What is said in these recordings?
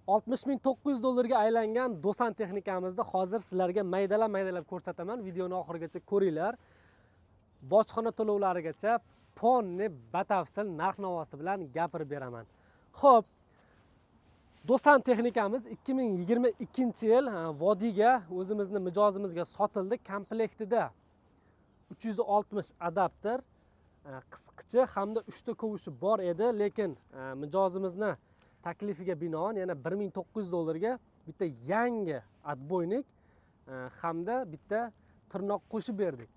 60 900 dollarga aylangan Dosan texnikamizni hozir sizlarga maydalab maydalab ko'rsataman. Videoni oxirigacha ko'ringlar. Bojxona to'lovlarigacha полный batafsil narx navosi bilan gapirib beraman. Xo'p, Dosan texnikamiz 2022 yil vodiyga, o'zimizni mijozimizga sotildi. Komplektida 360 adapter, qisqichi hamda 3 ta kovushi bor edi, lekin mijozimizni taklifiga binoan yana 1900 dollarga bitta yangi отбойник hamda bitta tirnoq qo'shib berdik.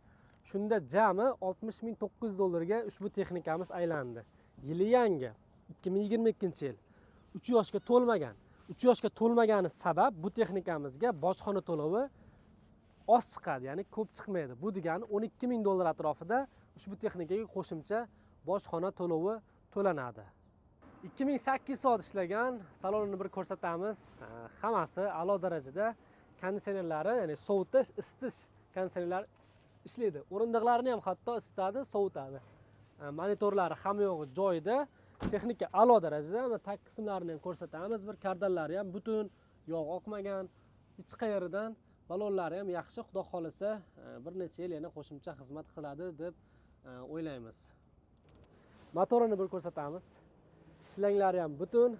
Shunda jami 60 900 dollarga ushbu texnikamiz aylandi. Yili yangi, 2022 yil. 3 yoshga to'lmagan. 3 yoshga to'lmagani sabab bu texnikamizga bojxona to'lovi oz chiqadi, ya'ni ko'p chiqmaydi. Bu degani 12 ming dollar atrofida ushbu texnikaga qo'shimcha bojxona to'lovi to'lanadi. 2800 soat ishlagan, salonini bir ko'rsatamiz. Hammasi a'lo darajada, konditsionerlari, ya'ni sovutish, isitish konditsionerlari ishlaydi. O'rindiqlarini ham hatto isitadi, sovutadi. Monitorlari hamma yog'i joyida. Texnika a'lo darajada. Mana, tag qismlarini ham ko'rsatamiz. Bir kardanlari ham butun, yog' oqmagan hech qayeridan, balonlari ham yaxshi. Xudo xohlasa, bir necha yil yana qo'shimcha xizmat qiladi deb o'ylaymiz. Motorini bir ko'rsatamiz. Shlanglari ham butun.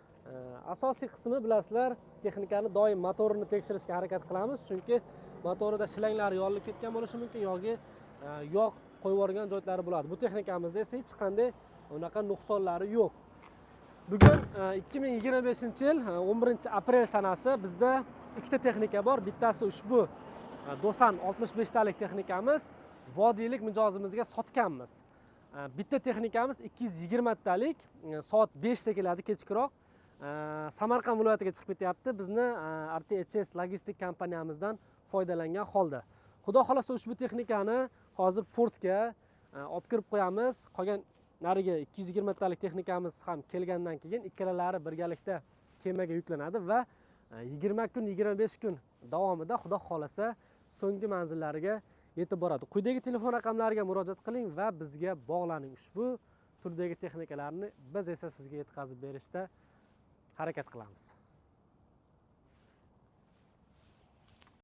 Asosiy qismi, bilasizlar, texnikani doim motorini tekshirishga harakat qilamiz, chunki motorida shlanglari yorilib ketgan bo'lishi mumkin yoki yog' qo'yib yuborgan joylari bo'ladi. Bu texnikamizda esa hech qanday unaqa nuqsonlari yo'q. Bugun 2025 yil 11 aprel sanasi. Bizda ikkita texnika bor. Bittasi ushbu Dosan 65 talik texnikamiz, vodiylik mijozimizga sotganmiz. Bitta texnikamiz 220 talik, soat 5 da keladi kechkiroq. Samarqand viloyatiga chiqib ketyapti bizni RTHS logistik kompaniyamizdan foydalangan holda. Xudo xohlasa, ushbu texnikani hozir portga olib kirib qo'yamiz. Qolgan narigi 220 talik texnikamiz ham kelgandan keyin ikkalalari birgalikda kemaga yuklanadi va 20 kun, 25 kun davomida, xudo xohlasa, so'nggi manzillariga yetib boradi. Quyidagi telefon raqamlariga murojaat qiling va bizga bog'laning. Ushbu turdagi texnikalarni biz esa sizga yetkazib berishda harakat qilamiz.